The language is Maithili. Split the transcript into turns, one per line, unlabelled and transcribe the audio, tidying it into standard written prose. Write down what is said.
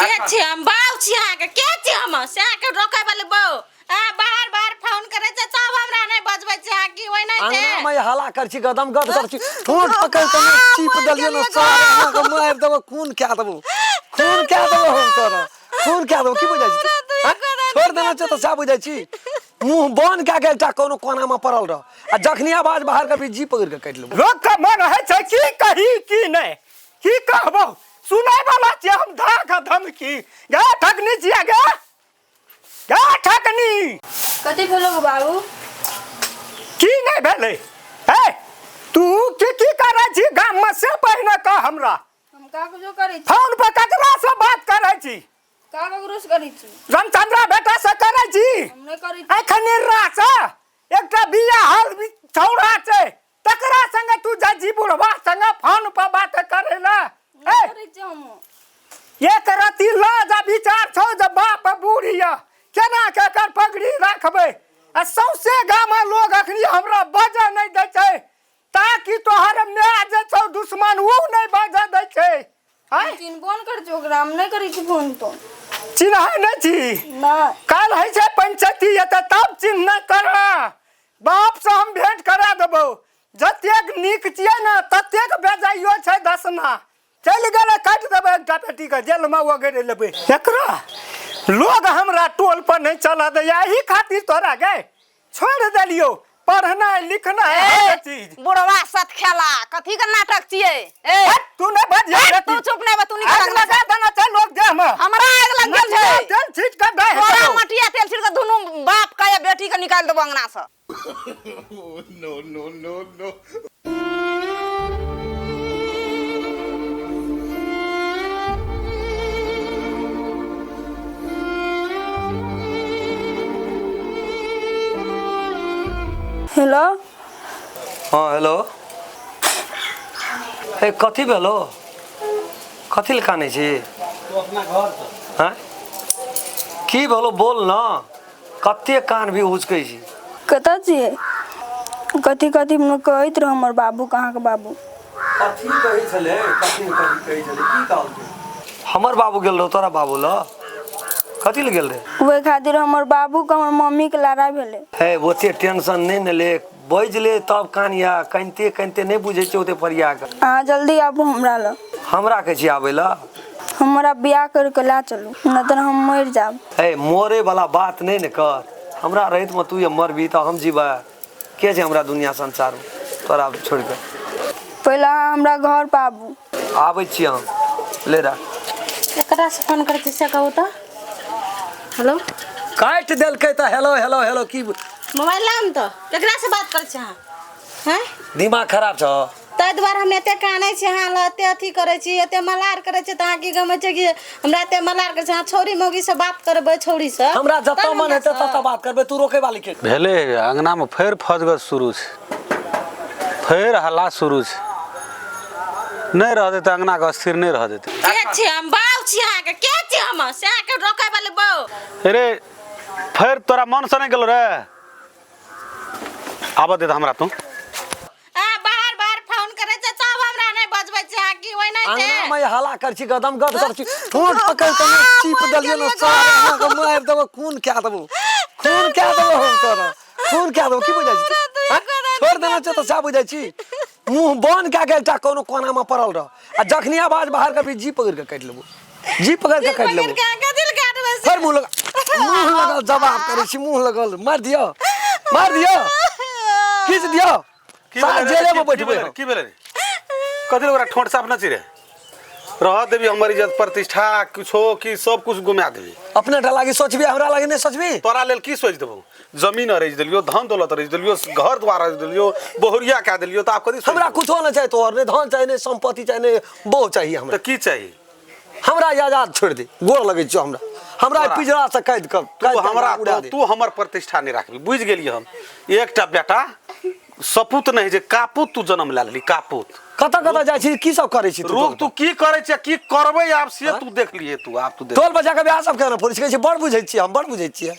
के छी हम बाउ छी अहाँके के छी हम से अहाँके रोकै वाली बाउ अहाँ बाहर बाहर फोन करै छै तब हमरा नहि बजबै छी अहाँ की ओहि नहि छै
अंगना में हला कर छी गदम गद कर छी ठोंठ पकड़ के ने चीप देलियै ने सार अहाँ के मारि देबो खून कए देबो खून कए देबो हम तोरा खून कए देबो की बुझै छी आँय? छोड़ देना छै तऽ सएह बुझै छी मुंह बंद कए के एकटा कोनो कोना में पड़ल रह आ जखनी आवाज बाहर करबी जी पकड़ के काटि लेबो
लोक के मन होइ छै की कही की नहि की कहबो सुनै वाला छियै हम धाक धमकी गे ठकनी छियै गे गे ठकनी
कथी भेलो गो बाबू
की नहि भेलै हे तू की की करै छी गाममे से पहिने कह हमरा
हम का कुछो करै छी
फोन पर ककरा से बात करै छी
का ककरो से करै छी
रामचंद्रा बेटा से करै छी
हम नहि करै छी
एखन रासँ एकटा बिया हाल छौड़ा छै तकरा संगे तू जाइ छी बुढ़वा संगे फोन पर बात करै लए
नहि
ए
करै छी हम
एक रति लाज आ विचार छौ जे बाप बूढ़ यऽ केना के एकर पगड़ी राखबै आ सौंसे गाम लोग अखनी हमरा बजऽ नहि दै छै ताकि तोहर माय जे छौ दुश्मन ऊ नहि बजऽ दै छै आँय
चिन्हबो नहि करै छी ओकरा हम नहि करै छी फोन तो
चिन्है नहि छी
नहि
काल्हि होइ छै पंचायती एतऽ तब चिन्हना करना बापसँ हम भेंट करा देबौ जतेक नीक छियै ने ततेक बेजाइयो छै दसना चलि गेलै काटि देबै एकटा बेटीके जेलमे ओगरि लेबै एकरा लोग हमरा टोल पर नहि चलऽ दैया एहि खातिर तोरा गे छोड़ि देलियौ पढ़नाइ लिखनाइ हर चीज
बुढ़वा सत खेला कथी के नाटक छियै ए
हट, तू नहि बजिया
हट,
बेटी।
तू चुप नहि बा तू निकल
आगि
अंगना
लगा
से।
देना छै लोग देह में
हमरा आगि लग गेल छै
तेल छीट के दे
तोरा मटिया तेल छिड़ के दुनू बाप का या बेटी के निकाल देबो अंगना से
No, no, no, no.
Hello
हाँ हेलो हे कथी भेलो कथी लए कानै छी आँय की भेलो बोल न कते कान भी हुचकै छी
कतऽ छियै कथी कथी कहैत रहौ हमर बाबू अहाँके बाबू
कथी कहै छलै कथी कथी कहै छलै की कहलकै हमर बाबू गेल रहौ तोरा बाबू लग कथी लए गेल रहे
ओहि खातिर हमर बाबूके हमर मम्मीके लड़ाइ भेलै
हे ओते टेंशन नहि ने ले बाजि ले तब कानिया कानिते कानिते नहि बुझै छै ओते फरिया कऽ
अहाँ जल्दी आबू हमरा लग
हमरा कहै छी आबै लए
हमरा बियाह करि कऽ लए चलू नहि तऽ हम मरि जायब
हे मरे वाला बात नहि ने कर हमरा रहैत मे तू ये मरबी तऽ हम जीबै के छै हमरा दुनिया संसार मे तोरा छोड़ि कऽ
पहिले अहाँ हमरा घर पर आबू
आबै छी हम ले राख
केकरा से फोन करै छी से कहू तऽ हेलो
काटि देलकै तऽ हेलो हेलो हेलो की
मोबाइल लाउ ने तऽ केकरा से बात करै छी अहाँ हैं
दिमाग खराब छौ
ताहि दुआरे हम एते कानै छी अहाँ लग एते अथी करै छी एते मलार करै छी तऽ अहाँ की गमै छै कि हमरा एते मलार करै छी अहाँ छौड़ी मौगी से बात करबै छौड़ी से
हमरा जतऽ मन हेतै ततऽ बात करबै तू रोकै वाली के
भेलै अङ्गनामे फेर फजगज शुरू छै फेर हल्ला शुरू छै नहि रह देतै अङ्गनाके अस्थिर नहि रह देतै
के छी हम बाउ छी अहाँके के छी हम से अहाँके रोकै वाली बाउ
रे फेर तोरा मनसँ नहि गेलो रे आबऽ दे हमरा तू
अहाँ बाहर बाहर फोन करै छै तब हमरा नहि बजबै छी अहाँ की ओहिना छै
अंगना में हला कर छी गदम गद कर छी ठोंठ पकड़ के ने चीप देलियै ने सार अहाँ के मारि देबो खून कए देबो खून कए देबो हम तोरा खून कए देबो की बुझै छी आँय? छोड़ देना छै तऽ सएह बुझै छी मुंह बंद कए के एकटा कोनो कोना में पड़ल रह आ जखनी आवाज बाहर करबी जी पकड़ के काटि लेबो जी पकड़ के काटि लेबो फेर मुंह लगा मुंह लगल जवाब करै छी मुंह लगल मारि दियौ मारि दियौ खींच दियौ सारा जेले में बैठबै हम।
की भेलै रे कथी ओकरा ठोंठ साफ न छी रे रह देबी हमर इज्जत प्रतिष्ठा कुछो की सब कुछ गुमा देबी
अपने टा लागी सोचबी हमरा लागी नहीं सोचबी
तोरा लेल की सोच देबो जमीन अरेज देलियो धन दौलत अरेज देलियो घर द्वार अरेज देलियो बहुरिया कए देलियो तऽ आब कथी सोच
हमरा
देबो?
कुछो नहीं चाहिए तोहर नहीं धन चाहिए नहीं संपत्ति चाहिए नहीं बहु चाहिए हमरा
तऽ की चाही
हमरा आजाद छोड़ दे गोर लगै छियौ हमरा हमरा
तोरा-
पिजरा से कैद कर
तू
कैद
हमरा
उड़ा दे
तू हमर प्रतिष्ठा नहीं राखबी बुझि गेलियै हम एकटा बेटा सपूत नहीं जे कापूत तू जन्म लए लेली कापूत
कतऽ कतऽ जाइ छी की सब करै छी तू
रुक तू की करै छै की करबै आब से तू देख लिए तू आब तू देख
टोल बजा के बियाह सब केना फोड़ै छी कहै छी बड़ बुझै छियै हम बड़ बुझै छियै